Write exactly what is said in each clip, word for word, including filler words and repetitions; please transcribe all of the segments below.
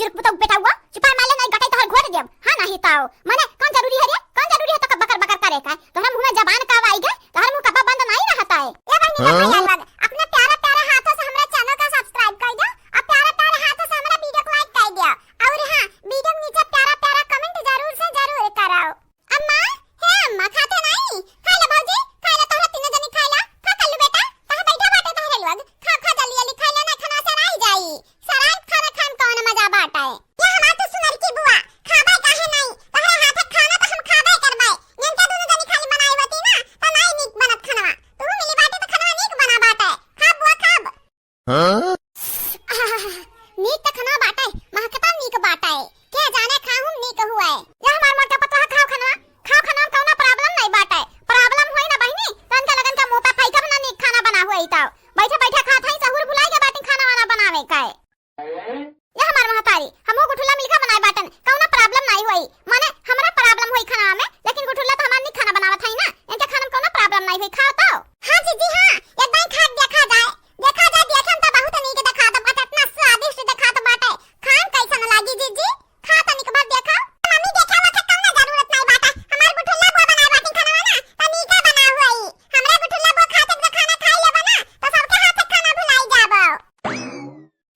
चिरकुटऊ बेटउआ, चुपाय मार ले, नाहीं गटई तोहर घोट देब। हाँ, नाहीं तउ। मने, कउन जरूरी है रे? कउन जरूरी है तोका बकर बकर करे का? तोहरे मुँह में जबान कब आइ गए? तोहर मुँह कब्बो बंद नाहीं रहत है। ए बहिनी, हाँ? भइया लोग, अपने प्यारा प्यारा हाथों से हमरा channel का subscribe कइ देउ, अउर प्यारा प्यारा हाथों से हमरा video को like कइ देउ। अउर हाँ, video के नीचे प्यारा प्यारा comment जरूर से जरूर करउ। अम्मा, हे अम्मा, खाते नाहीं? खाइ ला भउजी, खाइ ला, तोहरे तीनों जनी खाइ ला। खा कल्लू बेटा, कहाँ बैठा बाटे तोहरे लोग? खा, खा, जल्दी, जल्दी खाइ ला, नाहीं खाना सराइ जाई। सराइ खाना खाए में कउन मजा बाटे? या हमार तू सुनर की बुआ, खाबे काहे नाहीं? तोहरे हाथ के खाना तो हम खाबे करबे। इनके दुनो जनी खाली बनाई होती ना, तो नाहीं नीक बनत खानवा। तू मिली बाटे तो खानवा नीक बना बाटे। खाब बुआ, खाब। हाँ? आह, नीक त खनवा बाटे, महकता नीक बाटे। के जाने खाहुम नीक हुए। या हमार मोटका पतोहा, खाओ खनवा, खाओ खनवा में कउनो problem नाहीं बाटे। Problem होई ना बहिनी, त इनका लगन का मुँह पे फेंकब ना नीक खाना बना हुए तउ। बैठे बैठे खात हई, सहूर भुलाइ गए बाटी खाना वाना बनावे का। या हमार महतारी, हमहू गुठुल्ला मिलके बनाए बाटन, कउनो problem नाहीं होई। माने हमरा problem होई खाना में, लेकिन गुठुल्ला त हमार नीक खाना बनावत हई ना, इनके खाना में कउनो problem नाहीं होई, खाओ तउ। हाँ जीजी हाँ, एक दाई खा के देखा जाए। देखा जाए, देखे में त बहुत नीक देखात बाटे, इतना स्वादिष्ट देखात बाटे। खान कइसन लागी जीजी? खा तनिक भर देखा। मम्मी देखे वखे कउनो जरूरत नाहीं बाटे, हमार गुठुल्ला बुआ बनाए बाटी खाना ना, त नीके बना हुई। हमरा गुठुल्ला बुआ खाते के खाना खाइ लेबा ना, त सबके हाथ के खाना भुलाइ जाबो।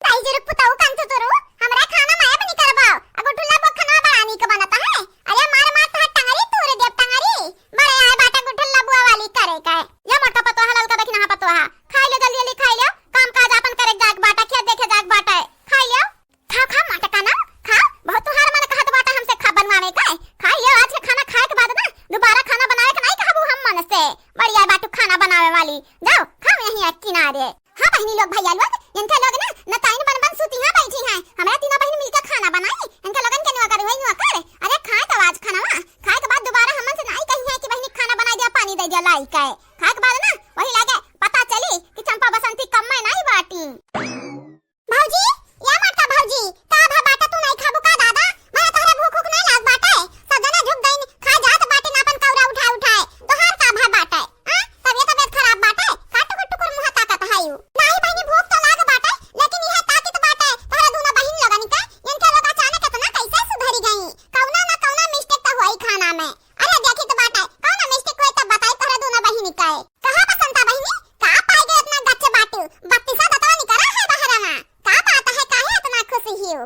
ताई जुरुक पुतऊ कंचु तुरु, हमरा खाना माया बनी करबो। आ गुठुल्ला बुआ खाना बड़ा नीक बनत है। अरे मार मार तोहर टंगरी तूर देब टंगरी। बड़े आए बाटे गुठुल्ला बुआ वाली करे का। या मोटका पतोहा, ललका दखिनहा पतोहा, खाइ ले जल्दी जल्दी खाइ ले। काम काज आपन करे जाए के बाटे, खेत देखे जाए के बाटे, खाइ ले। खाओ, खाओ, मोटका ना, खाओ, बहुत तुहार मन कहत बाटे हमसे खा बनवावे का। खाइ ले, आज के खाना खाए के बाद ना दुबारा खाना बनावे के नाहीं कहबू हम मन से। बढ़िया बाटू खाना बनावे वाली। जाओ, खाओ यहीं एक किनारे। हाँ बहिनी लोग, भइया लोग, इनके लोग ना नताइन बन बन सूती हाँ बैठी हैं। हमरा तीनों बहिनी मिलके खाना बनाई, इनके लोगन के नौकर हुई नौकर। अरे खाए तउ आज खानवा, खाए के बाद दुबारा हमन से नाहीं कही है कि बहिनी खाना बनाइ दिया, पानी दइ दिया लाई के। खाए के बाद ना वही लागे पता चली कि चंपा बसंती कम में नाहीं बाटी। भउजी, या मोटका भउजी, का भा बाटे, तू नाहीं खाबू का दादा? मने तोहरे भूख उख नाहीं लाग बाटे? सब जना झुक गइन, खा जात बाटिन आपन कउरा उठाए उठाए। तोहार का भा बाटे? आ? तबियत, तबियत खराब बाटे? का टुकुर टुकुर मुँह ताकत हइउ? नाहीं बहिनी, भूख तो लाग बाटे, लेकिन इहे ताकत बाटे तोहरे दुनो बहिन लोगन के। इनके लोग अचानक इतना कइसे सुधरी गई? कउनो ना कउनो mistake तो होई खाना में। अरे देखी तो बाटे, कउनो mistake होई तब बताई तोहरे दुनो बहिनी के। कहा बसंता बहिनी, का पाइ गए इतना गच्च बाटू? बत्तीसा दतवा निकरा है बहरवा। का बात है, काहे इतना खुशी हियो?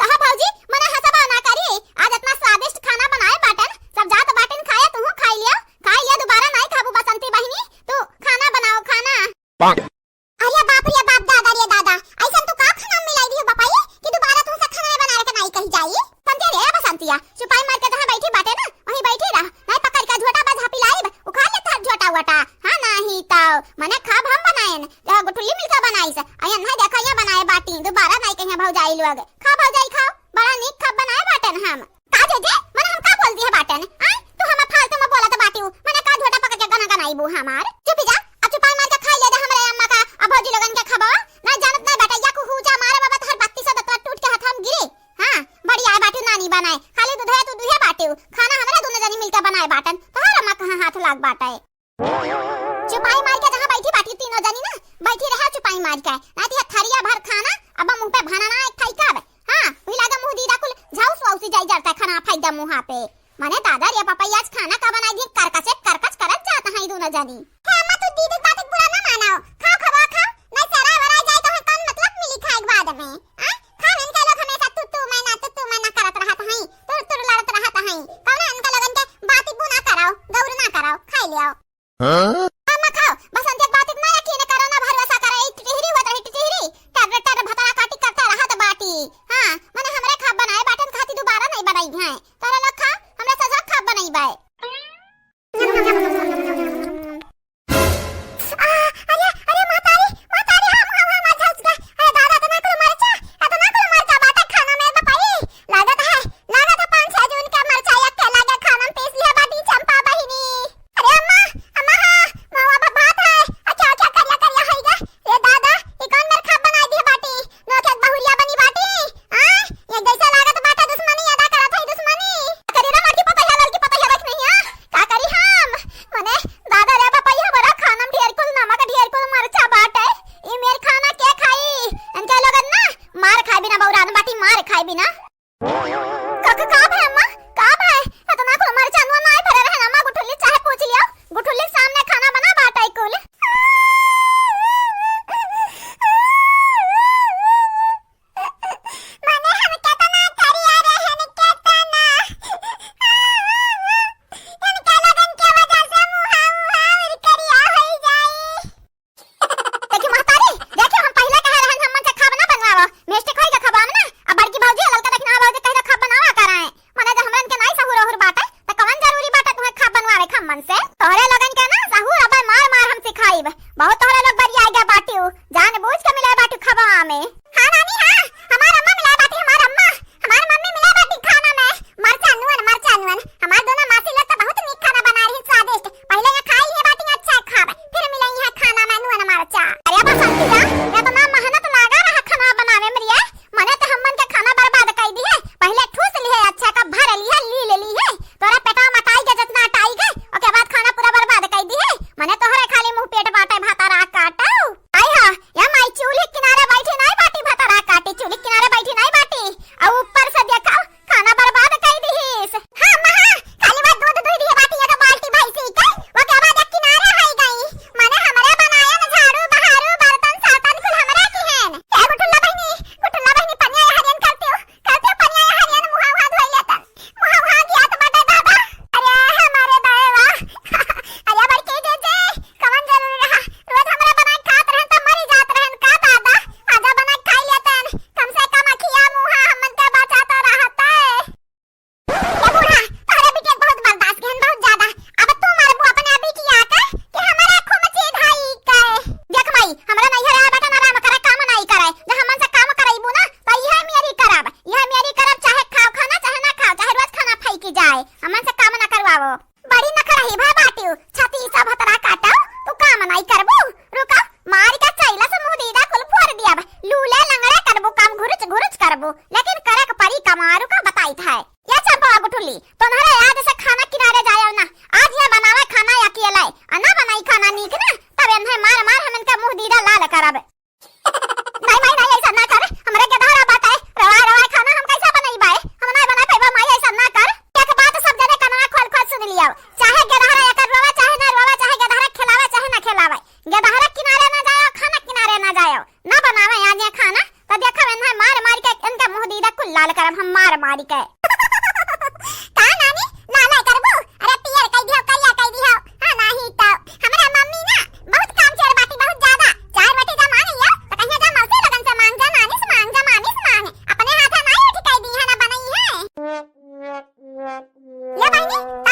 कहा भउजी, मने हँसबा ना करी, आज इतना स्वादिष्ट खाना बनाए बाटन, सब जात बाटिन खाए, तुहू खाइ लिया, खाइ लिया, दुबारा नाहीं खाबू बसंती बहिनी, तू खाना बनाओ, खाना। अरे बाप रे बाप, दादा रे दादा, अइसन तू का खाना मिलाइ दिहो बपाई कि दुबारा तुहसे खाना बनावे के नाहीं कही जाई? समझे रे बसंतिया, चुपाई मार के जहाँ बैठी बाटे ना, वहीं बैठी रह, नाहीं पकड़ के झोटा बा झापी लाइब, उखाड़ ले तोहर झोटा वोटा। हाँ नाहीं तउ, मने खाब हम बनाएन, जहाँ गुठुल्ली मिलके बनाइस, अयन है देखा ये बनाए बाटी, दुबारा नाहीं कहिया भउजाई लोग। खा भउजाई खाओ, बड़ा नीक खाब बनाए बाटेन हम। का जे जे, मने हम का बोल दिहे बाटेन? आय, तू हमें फालतू में बोलत बाटिउ, मने का झोटा पकड़ के गाना गनाइबू हमार? चुपी जा, अब चुपाई मार के खाइ ले जा हमरे अम्मा का, अब भउजी लोगन के खबवा। ना जानत नाहीं बाटे, या कुहू जा मारे बाबा तोहर बत्तीसा दतवा टूट के हाथ हम गिरी। हाँ, बड़ी आए बाटिउ नानी बनाए, खाली दूधे तू दूहे बाटिउ, खाना हमरे दुनो जनी मिलके बनाए बाटन, तोहर अम्मा कहाँ हाथ लाग बाटे। चुपाई मार के जहाँ बैठी बाटी तीनों जनी ना, बैठी रहे चुपाई मार के, नाहीं तो ये थरिया भर खाना अब मुँह पे भनना एक फेंकब। हाँ, वही लागे मुँह दीदा कुल झाउस वाउसी जाई जरता खाना फेंक दे मुँहा पे। मने दादा रे पापा, आज खाना का बनाई दी, करकचे करकच करत जात हैं दुनो जनी। हे अम्मा, तू दीदी के बात के बुरा ना मानो, खाओ खाओ खाओ, नाहीं सराय वराय जाए तो है कौन मतलब मिली खाए के बाद में? आ? खाओ, इनका लोग हमेशा तू तू मैं ना, तू तू मैं ना करत रहत हैं, तुर तुर लड़त रहत हैं। कौनो इनका लोगन के बात बुरा ना कराओ, गौर ना कराओ, खाई लियो। हाँ? अम्मा खाओ, बसंती के बात ना यकीन करो, ना भरोसा करो, ई टिटहिरी होत रही, टिटहिरी। टर टर भतरा काटी करता रहत बाटी। हाँ, मने हमरे खाब बनाए बाटन खाती दुबारा नाहीं बनाई हैं। तोरा लोग खा, हमरे सजा खाब बनाई बाए। आ, अरे, अरे, महतारी, महतारी, हम, हम, हम, झुक गए। अरे दादा, इतना कुल मरचा, इतना कुल मरचा बाटे खाना में, बपाई। लागत है, लागत है पाँच छह जून के मरचा एक के लागे खाना में पीस लिया बाटी चंपा बहिनी। अरे अम्मा, अम्मा, हाँ, मवा बा-, बात है। अच्छा, अच्छा, करिया, करिया होई गा। ए दादा, ई कौन मेर खाब बनाई दिहे बाटी? नोखे बहुरिया बनी बाटी। आ? ये जैसे लागत बाटे दुश्मनी अदा करत है दुश्मनी। करी रे लड़की पतोहिया, लड़की पतोहिया देख नहीं है। का करी हम? मने दादा रे बपैया, बड़ा खाना में ढेर कुल नमक, ढेर कुल मरचा बाटे। ई मेर खाना के खाई? इनके लोगन ना मार खाए बिना बौरान मार खाई बिना। का, का, का भय अम्मा? का भय? इतना कुल मरचा नून नाई भरे रहे अम्मा, गुठुल्ली चाहे पूछ लियो। गुठुल्ली सामने खाना बना बाटइ कुल। मने हम केतना करिया रहन, केतना। इनका लगन के वजह से मुहा, मुहा और करिया होई जाई। देखी महतारी, देखी हम पहिले कहे रहन, हमन से खाब ना बनवावा। मिस्टेक होई के खाब हम ना। अब बड़की भौजी, ललका देखना भौजी कहे खाब बनावा कराए। मने जब हमरन के नाई सहूर ओहूर बाटे, त कवन जरूरी बाटे तुहे खाब बनवावे के हमन से? तोहरे लोगन के ना सहूर अबे मार मार हम सिखाइब। बहुत तोहरे लोग बरियाइ गे बाटिउ, जान बूझ के मिलाए बाटिउ खाबा में। हाँ नानी, हाँ, हमार अम्मा मिलाए बाटी, हमार अम्मा, हमार मम्मी मिलाए बाटी खाना में। मरचा नून, मरचा नून। हमार दोनों मासी लोग तो बहुत नीक खाना बनाए रही, स्वादिष्ट। पहिले यहाँ खाई है बाटी, अच्छा खाब, फिर मिले यहाँ खाना में नून मरचा। अरे बसंती जा, इतना मेहनत लागा रहा खाना बनावे में रिया, मने तो हमन के खाना बर्बाद कई दिहे। पहिले ठूस लिहे, अच्छा का भर लिहे, लील लिहे। तोरा पेटवा में अटाई के जितना अटाई के, ओके बाद खाना पूरा बर्बाद कई दिहे। मने तोहरे खाली मुंह पेट बाटे, भतारा काटउ। आई हा, या माई चूल्ही किनारे बैठी नाई बाटी, भतारा काटी, चूल्ही किनारे बैठी नाई बाटी। अउ ऊपर से देखा, खाना बर्बाद कई दिहिस। हाँ, अम्मा, हाँ, खाली वो दूध दुहि दिहे बाटी, एगो बाल्टी भैंसी के, ओके बाद एक किनारे होई गई। मने हमरे बनायन, झाड़ू, बहारू, बर्तन, सातन कुल हमरे किहेन। ए गुठुल्ला बहिनी, गुठुल्ला बहिनी, पनिया हरियन करतिउ, करतिउ पनिया हरियन, मुहा उहा धोई लेतन। मुहा उहा गियात बाटे दादा। अरे हमारे दाएवा। अरे बड़की जीजी, कवन जरूरी रहा? रोज हमरा बनाए खात रहन त मरी जात रहन का दादा? आजा बनाए खाई लेतन। कम से कम अखिया मुहा हमन के बचा तो रहत। ए बूढ़ा, तोहरे बिटिया बहुत बर्दाश्त के हन, बहुत ज्यादा। अब तू मरबू अपने बिटिया के कि हमरा खूब चीधाई के। देख माई, हमरा नैहर आए बेटा ना आराम करे, काम नाई करे। जब हमन से काम करइबू ना, त इहे मेरी करब, इहे मेरी करब, चाहे खाओ खाना, चाहे ना खाओ, चाहे रोज खाना फेंकी जाए, हमन से काम ना करवाओ। बड़ी नखरही भा बाटिउ, छती सब भतरा काटउ, तू काम नाई करबू। रुका, मार के चैला से मुंह दीदा कुल फोर दियब। लूले लंगड़े करबू काम, घुरुच घुरुच करबू, लेकिन करे के परी कमारू का बताइत है। या चंपवा गुठुल्ली, तोहरे याद से खाना किनारे जायउ ना, आज ये बनावे खाना अकेले, आ ना बनाई खाना नीक ना, तब एन्हे मार मार हम इनका मुंह दीदा लाल करब। नहीं माई नहीं, ऐसा ना कर, हमरे गेदहरा बाटे, रवाए रवाए खाना हम कैसे बनइबे? हम ना बना पइबे माई, ऐसा ना कर। एक बात सब जने कनवा खोल खोल सुन लियो, चाहे गेदहरा एकर रोवे, चाहे ना रोवे, चाहे गेदहरा खिलावे, चाहे ना खिलावे, गेदहरा किनारे ना जायो, खाना किनारे ना जायो, ना बनावे आज ये खाना, तो देखो इन्हें मार मार के इनके मुंह दीदा कुल लाल करब हम मार मार के। का नानी, लाल करबू? अरे पियर कई दिहो, करिया कई दिहो। हाँ, नाही तो हमरा मम्मी ना बहुत काम चोर बाटी, बहुत ज्यादा। चार रोटी जब मांग लियो, तो कहिया जा मौसी लोगन से मांग, जा नानी से मांग, जा मामी से मांग। अपने हाथे नाई उठ कई दी है ना बनई है। ये बहिनी, त